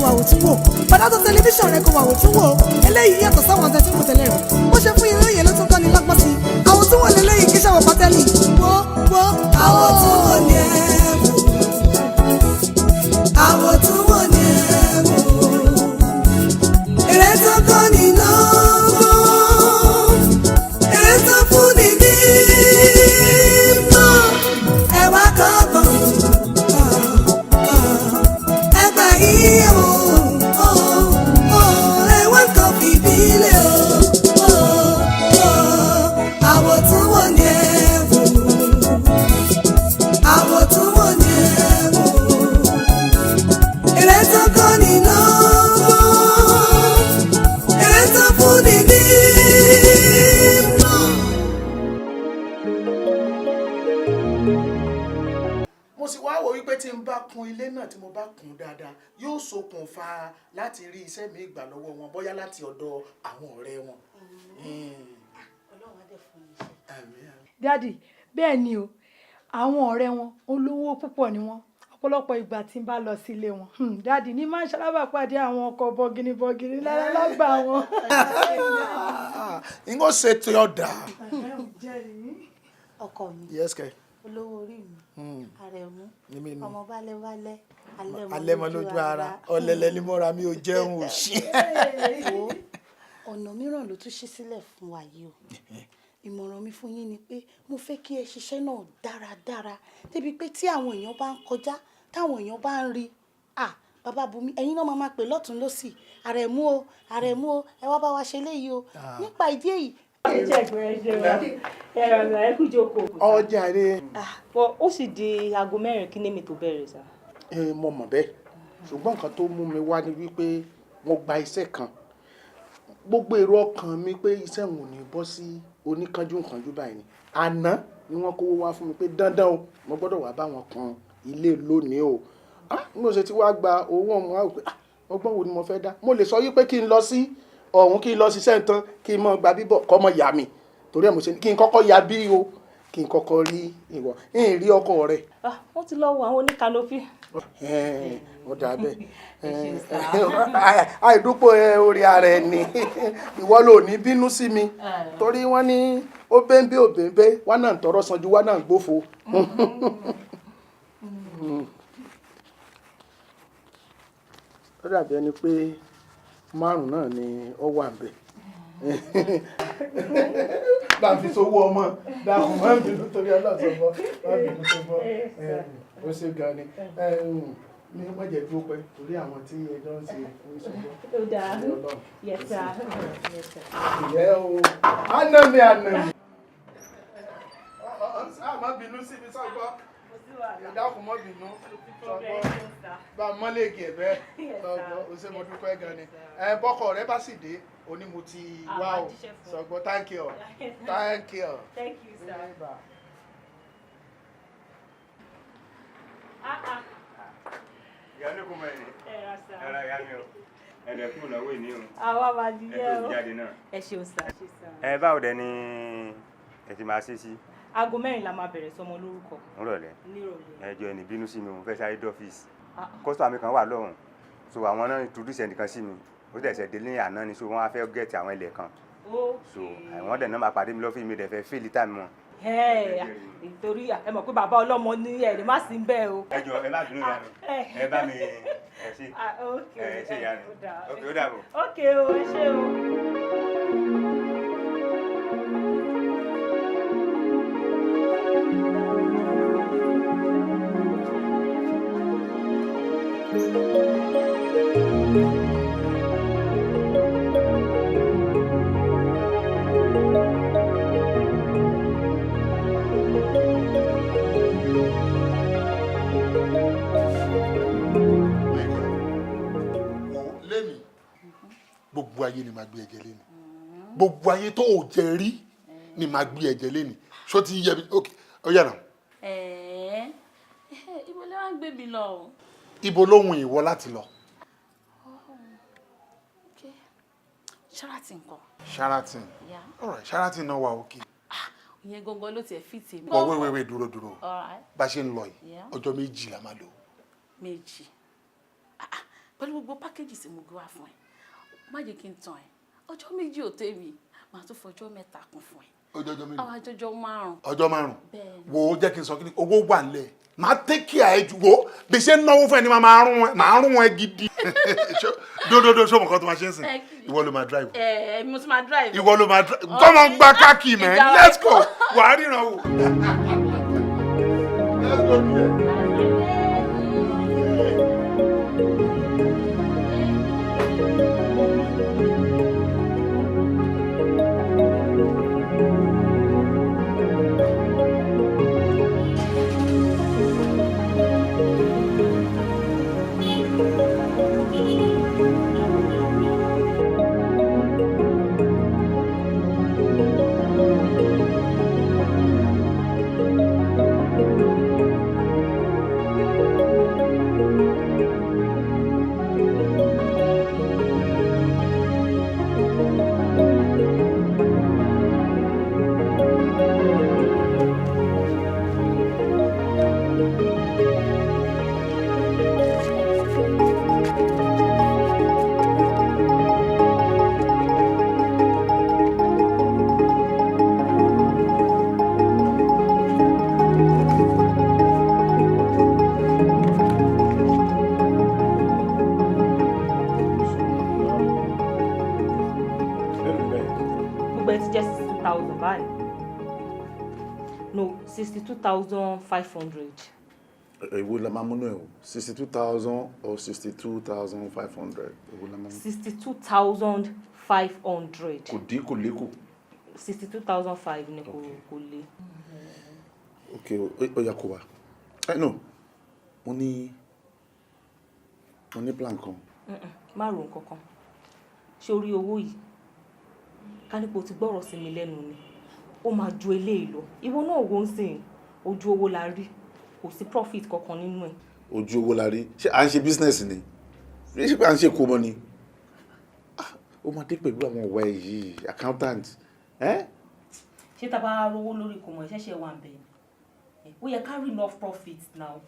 Wà wò tún wò padà tó tẹlifíṣàn rẹ kó wà wò tún wò. Eléyìí yàtọ̀ sáwọn àti ẹtí wò tẹ́lẹ̀ rẹ̀. Bó ṣe fún yín lóye ló tún kọ́ ni lọ́gbọ́n sí i. Àwọn tún wò lélẹ́yìí kí sàwọn pátẹ́lì wo wo. Àwọn tún wò ní ẹ̀ wò. Àwọn tún wò ní ẹ̀ wò. Èrè tó kọ́ ni lọ́gbọ́n, èrè tó fún ni ní mọ̀. Ẹ wá kọ́gbọ́n, ẹ gbà yíyẹ o, ẹ wá kọ́ fìdílé o. Àwọn tún wò ní ẹ wò. Àwọn tún wò ní ẹ wò. Èrè tó kọ́ ni lọ́gbọ́n, èrè tó fún ni ní mọ̀. Mo sì wá wò wípé tí n bá kun ilé náà, tí mo bá kun dáadáa, yóò ṣokùnfà láti rí iṣẹ́ mi gbà lọ́wọ́ wọn, bóyá láti ọ̀dọ̀ àwọn ọ̀rẹ́ wọn. Ọlọ́run á dẹ̀ fún yín ṣe. Àmín, àmín. Daddy, bẹ́ẹ̀ ni o, àwọn ọ̀rẹ́ wọn olówó púpọ̀ ni wọ́n. Ọ̀pọ̀lọpọ̀ ìgbà tí n bá lọ sí ilé wọn, daddy ní máa ń ṣalábàpàdé àwọn ọkọ̀ bọ̀gìnì bọ̀gìnì lágbà wọn. N kò ṣètò ọ̀dà. Ọkọ mi. Yes kẹ. Olówó orí mi, Àrẹ̀mú. Èmi nù. Ọmọ balẹ̀balẹ̀. Alẹ́mọ lójú ara ọ̀lẹ̀lẹ̀ ni mọ́ra mi ò jẹun òṣì. Wo, ọ̀nà mìíràn ló tún ṣí sílẹ̀ fún wa yìí o. Ìmọ̀ràn mi fún yín ni pé mo fẹ́ kí ẹ ṣiṣẹ́ náà dáradára débi pé tí àwọn èèyàn bá ń kọjá, táwọn èèyàn bá ń rí, à bàbá Bùnmi, ẹ̀yin náà máa máa pè lọ́tún lọ́sì, "Àrẹ̀mú o, Àrẹ̀mú o, ẹ wá bá wa ṣe léyìí o." Nípa ìdí èyí. Ẹ kú jókòó. Ọjà rẹ. Bọ́ ó sì di aago 4 kí némi tó bẹ̀rẹ̀ sá. Ẹ mo mọ̀ bẹ́ẹ̀, ṣùgbọ́n nǹkan tó mú mi wá ni wípé mo gba iṣẹ́ kan. Gbogbo èrò ọkàn mi pé iṣẹ́ òun ò ní bọ́ sí oníkanjú nkanjú báyìí ni. Àná ni wọ́n kówó wá fún mi pé dandan o, mo gbọ́dọ̀ wá bá wọn kan ilé lónìí o. Ah, bí mo ṣe ti wá gba owó ọmọ wa pé, ah, ọgbọ́n wo ni mo fẹ́ dá? Mo lè sọ wípé kí n lọ sí ọ̀hún, kí n lọ ṣiṣẹ́ tán, kí n mọ gba bíbọ̀ kọ́ mọ yà mí. Torí ẹ̀ mo ṣe ní kí n kọ́kọ́ ya bí o, kí n kọ́kọ́ rí ìwọ ń rí ọkọ rẹ. Ah, wọ́n ti lọ wo àwọn oníkanopi. Ó dà bẹ́ẹ̀. Àìdúpọ̀ orí ara ẹni, ìwọ ló ní bínú sí mi, torí wọ́n ní ó bẹ́ńbẹ́ ò bẹ́ńbẹ́ wọ́n náà ń tọrọ sanju, wọ́n náà ń gbófo. Ó dàbí ẹni pé márùn náà ni ó wà ń bẹ̀. Bá a fi sowó ọmọ dákun, má bínú torí ọlọ́sọ̀bọ, má bínú tó bọ́. Ó ṣe gan ni ní wọ́n jẹ́ dúró pẹ́ torí àwọn tí ẹjọ́ ń ṣe oríṣiríṣi. Ó dáa. Yes sir, yes sir. Ìyẹ́ o, àná mi, àná mi. Má bínú sí mi sọ́gbọ́, ìdákun, má bínú sọ́gbọ́, bá a mọ́lẹ́gì ẹ̀ bẹ́ẹ̀ sọ́gbọ́. O ṣe, mo dúpẹ́ gan ni. Ẹ bọ́kọ rẹ bá sì dé, oní mo ti wá o sọ́gbọ́. Thank you, thank you. Thank you, sir. Ah ah. Ìyá olókùn mọ̀ ẹ̀. Ẹ ra sir. Ẹ ra ìyá mi o, ẹ̀dẹ̀ kún ìnáwó ìní o. Àwa máa di Ẹ yẹ tó o. jáde náà. Ẹ ṣeun sir. Ẹ báwo dẹ ni ẹ ti máa ṣe sí? Aago 4 la máa bẹ̀rẹ̀ sọmọ lórúkọ. Nírọ̀lẹ́? Nírọ̀lẹ́. Ẹ jọ̀ọ́, ẹ ní bínú sí mi, mo fẹ́ sáré dọ́fíìsì. Ah. Customer mi kan wà lọ́hùn, so àwọn náà introduce ẹnìkan sí mi, ó dẹ̀ ṣẹ̀ délé àná ni, so wọ́n á fẹ́ get àwọn ilẹ̀ kan, so àwọn dẹ̀ náà máa pàdé mi lọ́fíìsì mi, dẹ̀ fẹ́ fill time wọn. Ẹ ìtorí ẹ mọ̀ pé bàbá ọlọ́mọ ní ẹ lè má sí bẹ́ẹ̀ o. Ẹ jọ̀ọ́, ẹ má bínú ìyá mi, ẹ bá mi ẹ ṣe. Ah, ok. Ẹ ṣe ìyá mi. Ó dáa. Ok, ó dàbọ̀. Ok o, ẹ ṣé o. Wò lémi, gbogbo ayé ni màá gbé ẹ̀jẹ̀ lémi, gbogbo ayé tó ò jẹ rí ni màá gbé ẹ̀jẹ̀ lémi. Ṣó ti yẹ mi? Ok, ó yà náà. Ẹ̀ẹ́, ibo lè wá ń gbé mi lọ o? Ibo lóhun ìwọ láti lọ? Okay. Sheraton nǹkan. Sheraton? Yeah. Alright, Sheraton náà wà òkè. Ìyẹn gangan ló tiẹ̀ fit èmi. Bọ̀ wait, wait, wait, dúró dúró. Alright. Bá ṣe ń lọ yìí, Yeah. ọjọ́ 2 la máa lò. Méjì. Ah, ah. Pẹ̀lú gbogbo package tí mo gbé wá fún ẹ, má jẹ́ kí n tàn ẹ́, ọjọ́ 2 ò tèmi, màá tún fọjọ́ 3 kún fún ẹ. Ọjọ́ mélòó? Àwọn àjọjọ 5. Ọjọ́ 5? Bẹ́ẹ̀ni. Wo, jẹ́ kí n sọ kí ni owó wà nílẹ̀, máa take care ẹ ju. Wo bí ṣe ń náwó fún ẹ ni máa rún ẹ, máa rún ẹ gidi. Dódódó, ṣé o mọ̀ kan tó máa ṣe ń sìn? Ẹ, kí ni? Ìwọ ló máa drive. Ẹ ẹ, mo tún máa drive. Ìwọ ló máa drive. Come on, gba káàkiri mẹ́. Ìjà wa. Let's go, wàá ríran wò. Let's go there. Gbogbo ẹ ti jẹ́ 62,000 báyìí, no, 62,500. Èwo la máa múnú ẹ o? 62,000 or 62,500? Èwo la máa mú? 62,500. Kò dín, kò lékò. 62,500 ni, kò lé. Ok, ó yá, kó wa. Ẹ no, mo ní plan kan. Má ro nǹkan kan. Ṣé o rí owó yìí? Ká ní pé o ti gbọ́rọ̀ sí mi lẹ́nu ni, ó máa ju eléyìí lọ. Ìwọ náà wo ń sìn, ojú owó la rí, kò sí profit kankan nínú ẹ̀. Ojú owó la rí. Ṣé à ń ṣe business ni? Ṣé pé à ń ṣe kó mọ ni? Ah, ó máa dé pẹ̀lú àwọn ọ̀wá ẹ̀ yìí, accountant ẹ́. Ṣé tá a bá rówó lórí kò mọ̀, ìṣẹ̀ṣẹ̀ wà ń bẹ̀ ni ó yẹ ká rí enough profit now.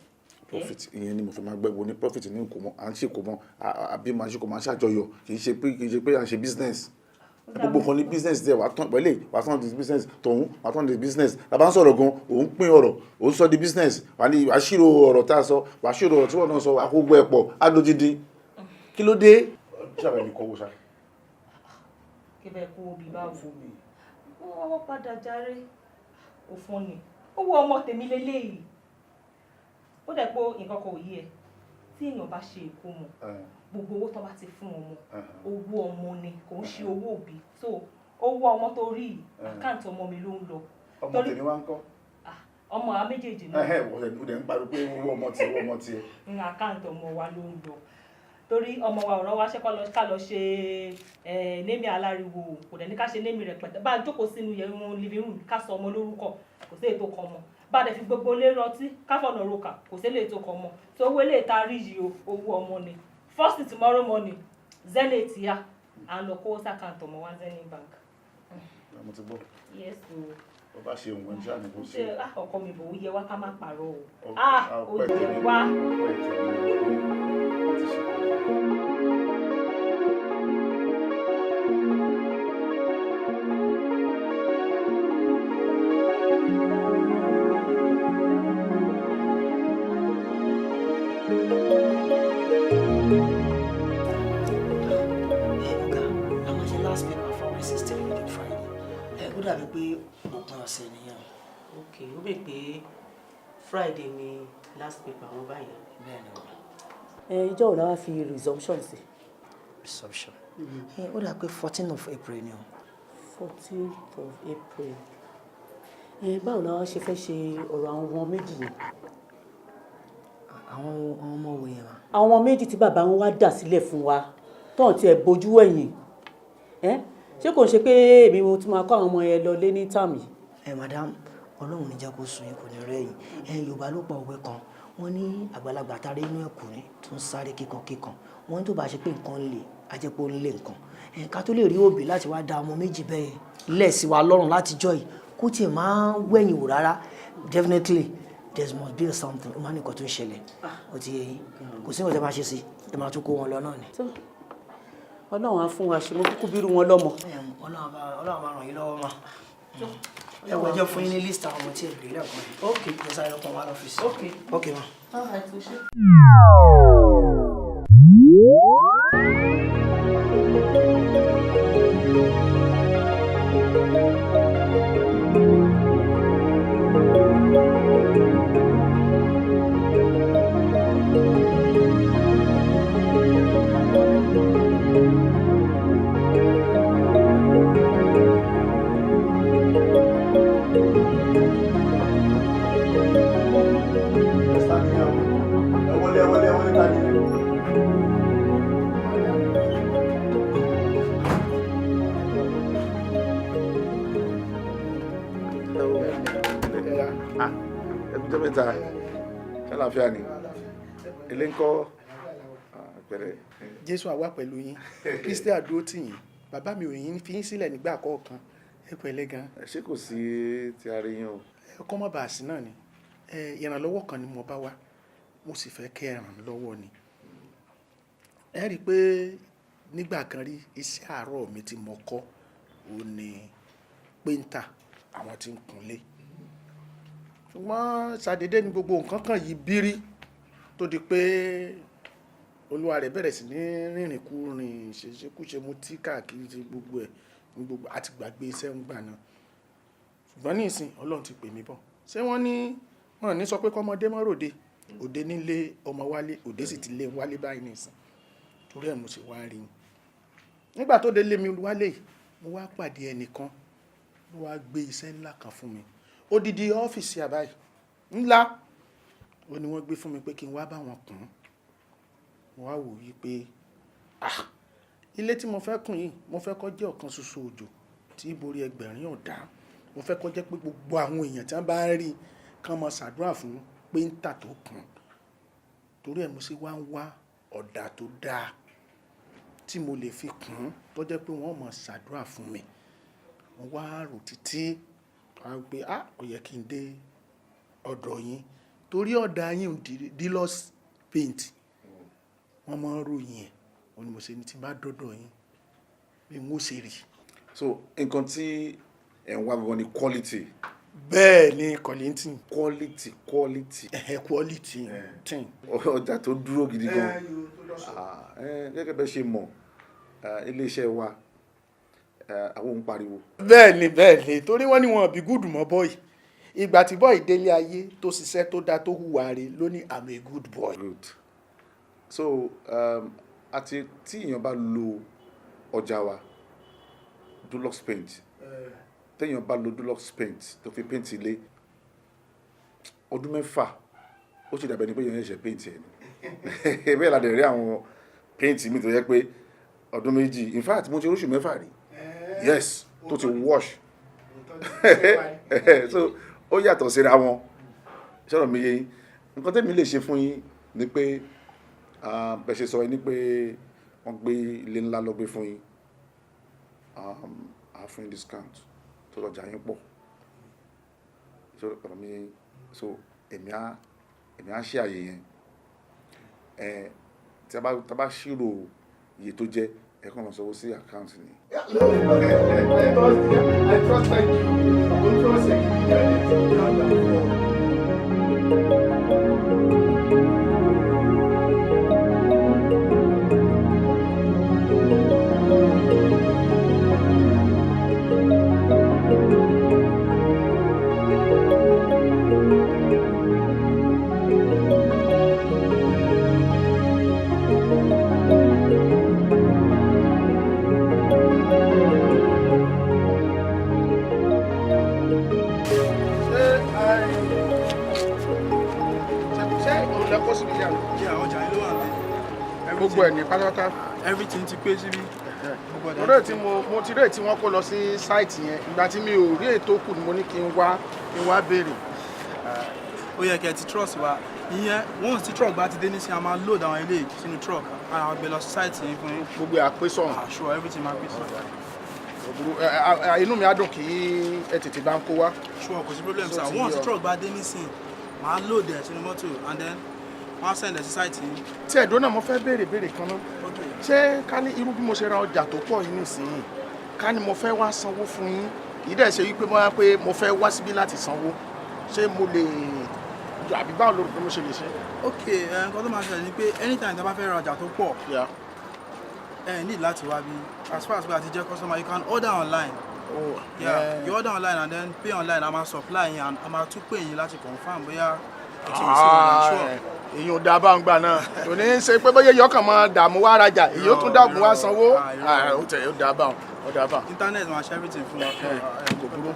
Profit ìyẹn ni mo fẹ́ máa gbẹ́ wo ní profit ní kò mọ. À ń ṣe kò mọ, àbí máa ṣe kò máa ṣàjọyọ̀. Kì í ṣe pé à ń ṣe business. Gbogbo kan ní business díẹ̀, wàá tán pẹ̀lẹ́, wàá tán di business tọ̀hún, wàá tán di business. Tá a bá ń sọ̀rọ̀ gan, òun pín ọ̀rọ̀, òun sọ di business. Wàá ní wàá ṣírò ọ̀rọ̀ tá a sọ, wàá ṣírò ọ̀rọ̀ tí wọ́n náà sọ, wàá kó gbọ́ ẹ̀ pọ̀ á lódìdí. Kí ló dé? Ṣàbẹ̀ mi kọ́wọ́ ṣá. Kí bẹ́ẹ̀ kó obì báwo? Ó wọ́n padà járe, òfun ni owó ọmọ tèmi leléyìí. Ó dẹ̀ pé nǹkan kan ò yí ẹ. Tí èèyàn bá ṣe ìkómọ, gbogbo owó tó bá ti fún ọmọ, owó ọmọ ni, kò ń ṣe owó òbí. So owó ọmọ tó rí yìí, account ọmọ mi ló ń lọ. Ọmọ Torí- tèmi wá ń kọ́? Ọmọ àwọn méjèèjì náà. Ẹhẹ́, wọ́n dẹ̀ ń pariwo pé owó ọmọ tiẹ̀, owó ọmọ tiẹ̀. Ní account ọmọ wa ló ń lọ, torí ọmọ wa ọ̀rọ̀ wa ṣẹ́kọ́ lọ ká lọ ṣe naming aláriwo, kò dẹ̀ ní ká ṣe naming rẹpẹtẹ. Bá a jókòó sínú yẹn living room, ká sọ ọmọ lórúkọ, kò sí ètò kan mọ́. Bá a dẹ̀ fi gbogbo ilé rọtí, ká fọ̀nà roka, kò sí ètò kan mọ́. Tó owó ilé ìta rí yìí o, owó ọmọ ni. First thing tomorrow morning, Zenith ya, à ń lọ kó sí account ọmọ wa, Zenith Bank. Mo ti gbọ́. Yes o. Ó bá ṣe òun ẹni ṣáà ní kò ṣe. Ṣe ah, ọkọ mi bò, ó yẹ wá ká má pààrọ̀ o. Ah, ó Ọpẹ́ yẹ tèmi. wá. Ọpẹ́ tèmi ti ṣe. Ẹ ọ̀gá, a máa ṣe last paper for our system ní Friday. Ẹ ó dàbí pé òpin ọ̀sẹ̀ nìyẹn. Ok, ó bè pé Friday ni last paper wọn báyìí. Bẹ́ẹ̀ ni wọ́n. Ẹ ìjọ́ wo la wá fi resumption sí? Resumption, ẹ ó dàbí pé 14 of April ni o. 14th of April. Ẹ báwo la wá ṣe fẹ́ ṣe ọ̀rọ̀ àwọn ọmọ méjì yẹn? Àwọn ọmọ wo yẹn ma? Àwọn ọmọ méjì tí bàbá wọn wá dà sílẹ̀ fún wa tọ́hún tiẹ̀ bójú wẹ̀yìn. Ẹ ṣé kò ń ṣe pé èmi mo tún máa kọ́ àwọn ọmọ yẹn lọ lé ní term yìí? Ẹ madam, Ọlọ́run ní jẹ́ kó sùn yín, kò ní rẹ̀ yín. Ẹ Yorùbá ló pa òwe kan, wọ́n ní àgbàlagbà tàrí inú ẹ̀kú ni tó ń sáré kíkan kíkan. Wọ́n ní tó bá ṣe pé nǹkan ń le, á jẹ́ pé ó ń lé nǹkan. Ẹ ká tó lè rí òbí láti wá da ọmọ méjì bẹ́ẹ̀ lẹ̀ sí wa lọ́rùn látijọ́ yìí, kó tiẹ̀ máa wẹ̀yìn wò rárá, definitely There must be something. Ó máa ní nǹkan tó ń ṣẹlẹ̀. Ó ti yé yín. Kò sí nǹkan tẹ́ máa ṣe sí, ẹ máa tún kó wọn lọ náà ni. Ọlọ́run á fún wa ṣe, mo kúkú bírú wọn lọ́mọ. Ọlọ́run máa ràn yín lọ́wọ́ mà. Ẹ wọ jẹ́ fún yín ní list àwọn ọmọ tí ẹ bèrè lẹ́ẹ̀kan yìí. Ok. Ẹ sáré lọ́pọ̀ wá lọ́fíìsì. Ok. Ok ma. All right, o ṣé. Ẹ wọlé, ẹ wọlé, ẹ wọlé, ta ni ẹ? Ah, ẹ kú jọ́ mẹ́ta, ṣàlàáfíà ni? Ilé ńkọ́? Ah, pẹ̀lẹ́. Jésù àwa pẹ̀lú yín, Kristi àdúró tì yín, bàbá mi ò yín fi yín sílẹ̀ nígbà kọ̀ọ̀kan. Ẹ pẹ̀lẹ́ gan. Ṣé kò sí ti ara yín o? Ẹ kọ́ mọ́ bàásì náà ni. Ẹ, ìrànlọ́wọ́ kan ni mo bá wá, mo sì fẹ́ kẹ́ ẹ ràn mí lọ́wọ́ ni. Ẹ rí i pé nígbà kan rí, iṣẹ́ àárọ̀ mi tí mo kọ́ ò ní péńtà, àwọn tí ń kunlé. Ṣùgbọ́n ṣàdédé ni gbogbo nǹkan kan yìí bírí tó di pé olúwa rẹ̀ bẹ̀rẹ̀ sí ní rìnrìn kú rìn ṣeṣekúṣe mutí káàkiri ṣe gbogbo ẹ̀ ní gbogbo àti gbàgbé iṣẹ́ ń gbà náà. Ṣùgbọ́n ní ìsìn Ọlọ́run ti pè mí bọ̀. Ṣé wọ́n ní wọ́n ní sọ pé kọ́mọdé mọ́ ròde, òde nílé ọmọ wálé, òde sì ti lé wálé báyìí ní ìsìn. Torí ẹ̀ mo sì wá rí i. Nígbà tó dé lé mi wálé yìí, mo wá pàdé ẹnìkan ló wá gbé iṣẹ́ ńlá kan fún mi. Odidi ọ́fíìsì àbáyé ńlá ó ní wọ́n gbé fún mi pé kí n wá bá wọn kùn ún. Mo wá wò wípé ah, ilé tí mo fẹ́ kùn yìí, mo fẹ́ kó jẹ́ ọ̀kan ṣoṣo òjò tí borí ẹgbẹ̀rín ọ̀dá. Mo fẹ́ kó jẹ́ pé gbogbo àwọn èèyàn tí wọ́n bá ń rí kán máa ṣàdúrà fún péńtà tó kùn. Torí ẹ̀ mo sì wá ń wá ọ̀dà tó dáa tí mo lè fi kùn ún tó jẹ́ pé wọ́n máa ṣàdúrà fún mi. Mo wá rò títí wá pé ah, ó yẹ kí n dé ọ̀dọ̀ yín torí ọ̀dà yín Dealers Paint wọ́n máa ń ròyìn ẹ̀. Òun ni mo ṣe ní tí n bá dọ́dọ̀ yín bí n ó ṣe rí. So nǹkan tí ẹ̀ ń wá gangan ni quality. Bẹ́ẹ̀ ni, quality. Quality, quality. Ẹ̀hẹ̀, quality. Tin. Ọjà tó dúró gidi gan. Gẹ́gẹ́ bẹ́ẹ̀ ṣe mọ̀, ilé-iṣẹ́ wa, àwọn òun pariwo. Bẹ́ẹ̀ ni, bẹ́ẹ̀ ni, torí wọ́n ní wọn bí gúdù mọ́ bọ́ì. Ìgbà tí bọ́ì délé ayé tó ṣiṣẹ́ tó dáa tó hùwà rẹ̀ ló ní I'm a good boy. Good. So àti tí èèyàn bá lo ọjà wa, Dulux Paint, téèyàn bá lo Dulux Paint tó fi paint ilé, ọdún 6 ó sì dàbẹ̀ ni pé èèyàn ṣẹ̀ṣẹ̀ paint ẹ̀ ni. Bẹ́ẹ̀ la dẹ̀ rí àwọn paint mi tó yẹ pé ọdún 2, in fact mo ti róṣù 6 rí. Yes, tó ti wash. So ó yàtọ̀ síra wọn. Ṣọ́rọ̀ mi yé yín. Nǹkan tẹ́mi lè ṣe fún yín ni pé, bẹ́ẹ̀ ṣe sọ ẹ ní pé wọ́n gbé ilé ńlá lọ gbé fún yín. A fún yín discount tó lọ́jà yín pọ̀. Ṣọ́rọ̀ mi yé yín. So èmi á ṣe àyè yẹn. Tí a bá ṣírò iye tó jẹ́, ẹ kàn lọ sanwó sí account ni. I trust you. I trust you. Gbogbo ẹ̀ ní pátápátá. Everything ti pé síbí. Lórí tí mo ti rí èyí tí wọ́n kó lọ sí sáìtì yẹn, ìgbà tí mi ò rí èyí tó kù ni mo ní kí n wá béèrè. Ó yẹ kẹ́ ẹ ti trust wa. Ìyẹn once tí truck bá ti dé nísìnyí, a máa load àwọn ilé sínú truck, a máa gbé lọ sí sáìtì yẹn fún yín. Gbogbo ẹ̀ àpé sọ̀rọ̀. Sure, everything máa pé sọ̀rọ̀. Inú mi á dùn kí ẹ tètè bá ń kó wá. Sure, kò sí problem sir. Once tí truck bá dé nísìnyí, Màá load ẹ̀ sínú mọ́tò and then wọ́n á send ẹ̀ sí site yín. Tí ẹ̀dùn náà, mo fẹ́ béèrè béèrè kan náà. Ṣé ká ní irú bí mo ṣe ra ọjà tó pọ̀ yìí nísìnyí, ká ní mo fẹ́ wá sanwó fún yín, kì í dẹ̀ ṣe wípé mo wá pé mo fẹ́ wá síbí láti sanwó, ṣé mo lè, àbí báwo ló rò pé mo ṣe lè ṣe? Ok, nǹkan tó máa ṣẹlẹ̀ ni pé anytime tí a bá fẹ́ ra ọjà tó pọ̀, ẹ need láti wá bí. As far as pé a ti jẹ́ customer, you can order online. Oh, yeah, yeah. You order online and then pay online. A máa supply yín and a máa tún pè yín láti confirm bóyá ẹ ti receive order, sure. Èyàn ò dáa bá ń gbà náà, kò ní í ṣe pé bóyá èyàn kàn máa dààmú wá rajà, èyàn ó tún dààmú wá sanwó. Ah, ó tẹ̀, ó dáa bá wọn, ó dáa bá wọn. Internet máa ṣe everything fún wa. Kò burú.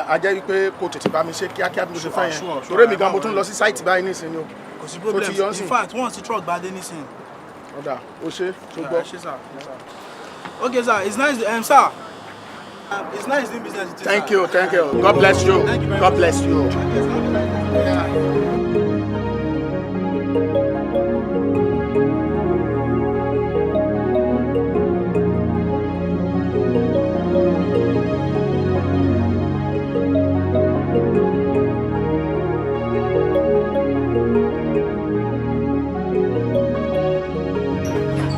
A jẹ́ wípé kò tètè bá mi ṣe kíákíá bí mo ṣe fẹ́ yẹn, Sure. torí èmi gan mo tún lọ sí site báyìí nísìnyí o. Kò sí Tó problem. ti yọ ń sìn. In fact, once the truck bá dé nísìnyí. Ó dáa, ó ṣe tó gbọ́. Ṣé sir. Okay sir, it's nice, sir. It's nice doing business with you. Thank Sir. you, thank you. God bless you. Thank you very God much. bless you.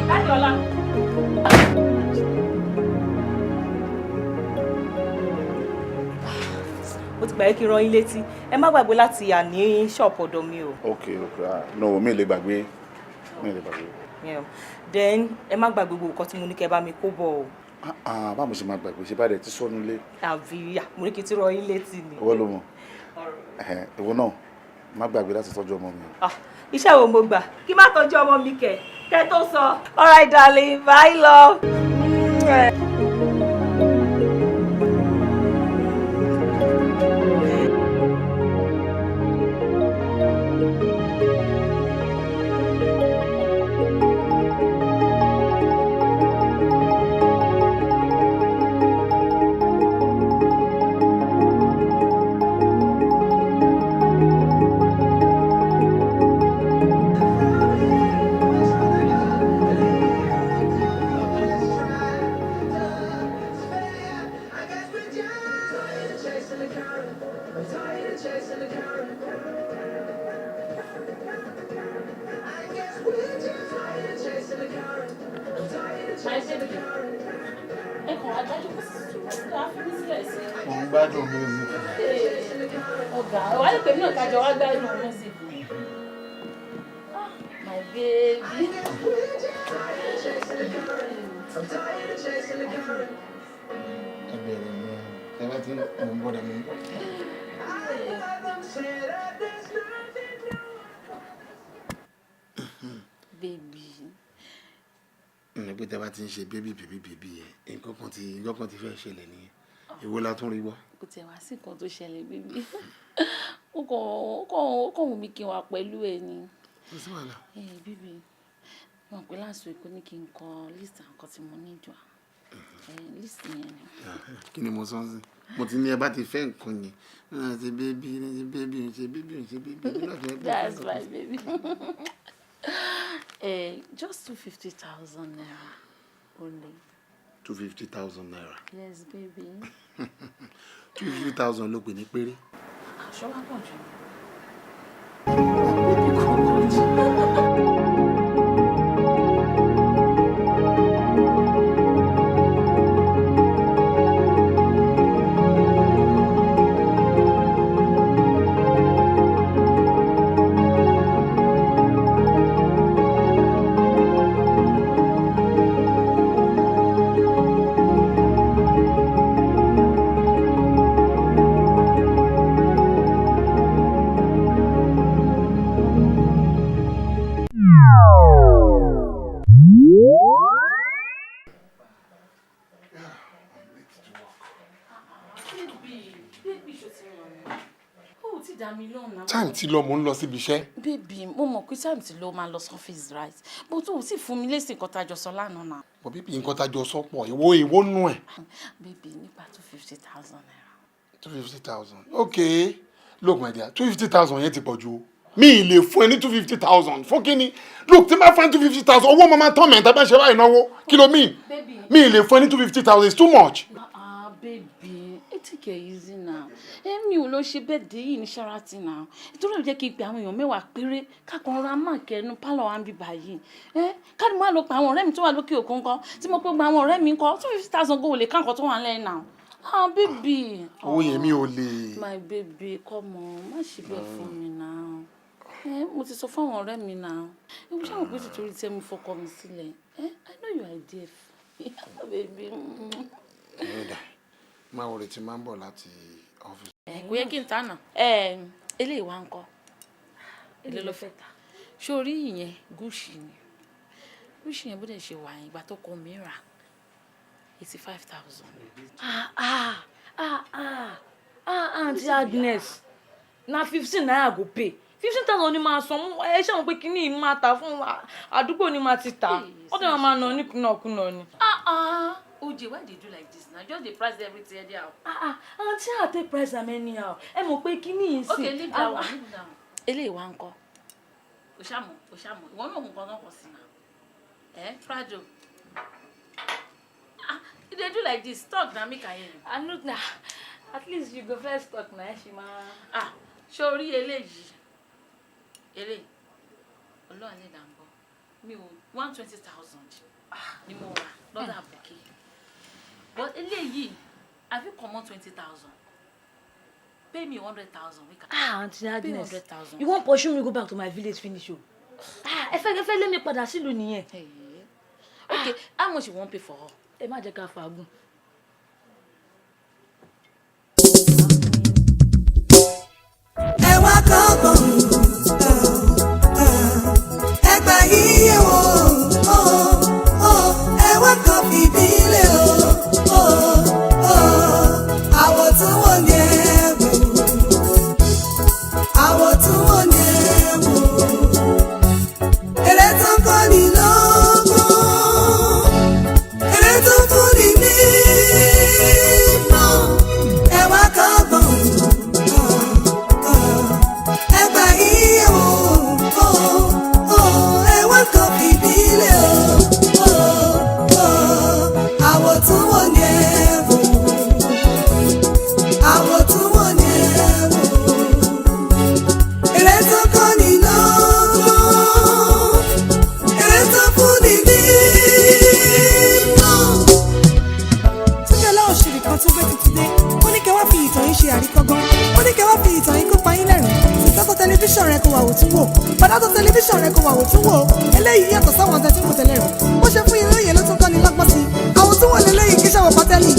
Daddy Ọlá. Mo ti gbàgbé kí n rán yín létí, ẹ má gbàgbé láti yà ní ṣọ́ọ̀pù ọ̀dọ̀ mi o. Ok, ah, no, mi ò lè gbàgbé, mi ò lè gbàgbé. Yeah. Then ẹ má gbàgbé gbogbo nǹkan tí mo ní kẹ́ bá mi kó bọ̀ o. Ah, báwo ṣe máa gbàgbé? Ṣe bá dẹ̀ ti sọ́nu lé? Àbí à, mo ní kí n ti rán yín létí ni. Ìwọ ló mọ̀. Ẹ̀hẹ̀, ìwọ náà má gbàgbé láti tọ́jú ọmọ mi. Ah, iṣẹ́ wo mo gbà kí má tọ́jú ọmọ mi kẹ̀ kẹ́ tó sọ. All right darling, bye love. Mwah. Ẹ kàn wá dájú kó sì tún wá fi mí sílẹ̀ sí. Mo ń gbádùn music. Ọ̀gá, wà á lè pè mí náà kájọ wá gbádùn music. Ah, my baby. Ẹ bẹ̀rẹ̀ ní ẹ bá ti mò ń bọ̀ dà mò ń bọ̀. Baby. Ní pé tẹ́ bá ti ń ṣe baby baby baby yẹn, nǹkan kan ti fẹ́ ṣẹlẹ̀ nìyẹn. Èwo la tún rí gbọ́? Kò tiẹ̀ wá sí nǹkan tó ṣẹlẹ̀, baby. Ó kàn wù mí kí n wà pẹ̀lú ẹ ni. Kò sí wàhálà. Ẹ baby, mo mọ̀ pé last week ó ní kí n kọ list àwọn nǹkan tí mo ní jọ. Ẹ list yẹn ni. Kí ni mo sọ sí? Mo ti ní ẹ bá ti fẹ́ nǹkan yẹn náà, ṣe baby, ṣe baby, ṣe baby, ṣe baby. That's my baby. Just 250,000 naira only. 250,000 naira? Yes, baby. 250,000 ló pè ní péré? Aṣọ wa pọ̀ jù. Baby, kò pọ̀ jù. Baby, baby, ṣo ti ràn mí? Ó ti dá mi lóhùn náà. Time ti lọ, mò ń lọ síbi iṣẹ́. Baby, mo mọ̀ pé time ti lọ, máa lọ sọ́fíìsì, right? But o sì fún mi lésì nǹkan tá a jọ sọ lánàá náà. But baby, nǹkan tá a jọ sọ pọ̀, èwo nù ẹ̀? Baby, nípa 250,000 naira. 250,000. Okay, look my dear, 250,000 yẹn ti pọ̀ jù o. Mi ì lè fún ẹ ní 250,000. Fún kí ni? Look, tí n bá fún ẹ 250,000, owó máa tán mẹ́ta bá ń ṣe báyìí náwó. Kí ló mean? Baby. Mi ì lè fún ẹ ní 250,000, it's too much. Ah, baby, ẹ ti Take it easy now. Èmi ò lọ ṣe birthday yìí ní Sheraton now. Ìtorí ò jẹ́ kí n pe àwọn èèyàn 10 péré kákan ra máàkì ẹnu pálọ̀ wa ń bí báyìí. Ẹ káàdì máa lọ pa àwọn ọ̀rẹ́ mi tó wà lókè òkun ńkọ́, tí mo pé gba àwọn ọ̀rẹ́ mi ńkọ́, 250,000 go lè ká nǹkan tó wà nílẹ̀ now. Ah, baby. Owó yẹn mi ò lè. My baby, come on, má ṣe bẹ́ẹ̀ fún mi now. Ẹ mo ti sọ fún àwọn ọ̀rẹ́ mi now. Ẹ mo ṣáà mọ̀ pé títorí tí ẹ mú fọkọ mi sílẹ̀. Ẹ I know you are there for me, baby. Ẹ̀rọ̀dà máa wọlé tí máa ń bọ̀ láti ọ́fíìsì. Ẹ kò yẹ kí n ta nà. Ẹ eléyìí wá ń kọ́. Èló ló fẹ́ ta? Ṣé o rí ìyẹn? Gucci ni. Gucci yẹn bó dẹ̀ ṣe wà yẹn, ìgbà tó kọ mi rà 85,000. Ah ah ah ah ah, Aunty Agnes, na 15 naira go pay. 15,000 ni máa san. Ẹ ṣe àwọn pé kíní yìí máa tà fún àdúgbò ni máa ti tà, ó dẹ̀ máa nà ní kùnàkùnà ni. Ah ah, Oje, why dey do like this na? Just dey price everything anyhow. Ah ah, Aunty, I take price am anyhow. Ẹ mọ̀ pé kíní yìí sì. Okay, leave that one, leave that one. Eléyìí wá ń kọ́. O ṣàmọ̀, o ṣàmọ̀, ìwọ náà mú nǹkan náà kọ̀ sí náà. Ẹ Prado. Ah, you dey do like this, talk na make I hear you. I no na, at least you go first talk na, ẹ ṣì máa. Ah, ṣé o rí eléyìí? Eléyìí, Ọlọ́run lè dà ń bọ̀. Mi ò 120,000 ni mo rà lọ́dọ̀ àbùkí. But eléyìí, I fit comot 20,000. Pay me 100,000. Ah, Aunty Pay Agnes, 100,000. you wan pursue me go back to my village finish o. Ah, ẹ fẹ́ lé mi padà sílùú nìyẹn. Okay, how much you wan pay for her? Ẹ má jẹ́ ká fàágùn. Ẹ wá kọ́gbọ́n, ẹ gbà yíyẹ wò ó ó, ẹ wá kọ́ fìdílé o ó ó, àwọ̀ tún wò ní ẹ wò, àwọ̀ tún wò ní ẹ wò, eré tó ń kọ́ ni lọ́gbọ́n, eré tó ń fún ni ní ìmọ̀, ẹ wá kọ́gbọ́n, ẹ gbà yíyẹ wò ó ó, ẹ wá kọ́ fìdílé o ó ó, àwọ̀ tún wò ní ẹ wò, àwọ̀ tún wò ní ẹ wò, eré tó kọ́ ni lọ́gbọ́n, eré tó fún ni ní ìmọ̀. Túnjọlá Òṣèré kan tún gbé tuntun dé. Ó ní kẹ́ wá fi ìtàn yín ṣe àríkọ́gbọ́n. Ó ní kẹ́ wá fi ìtàn yín kó pa yín lẹ́rìn. Sìtọ́tọ̀ tẹlifíṣàn rẹ kò wà wò tún wò. Bàdátọ̀ tẹlifíṣàn rẹ kò wà wò tún wò. Eléyìí yàtọ̀ sáwọn ọ̀tẹ̀ tí mo tẹ̀lé rẹ̀. Bó ṣe fún yín lóye ló tún kọ́ ni lọ́gbọ́n sí. Àwọn tún wò léléyìí kí sàwọn pátẹ́lì.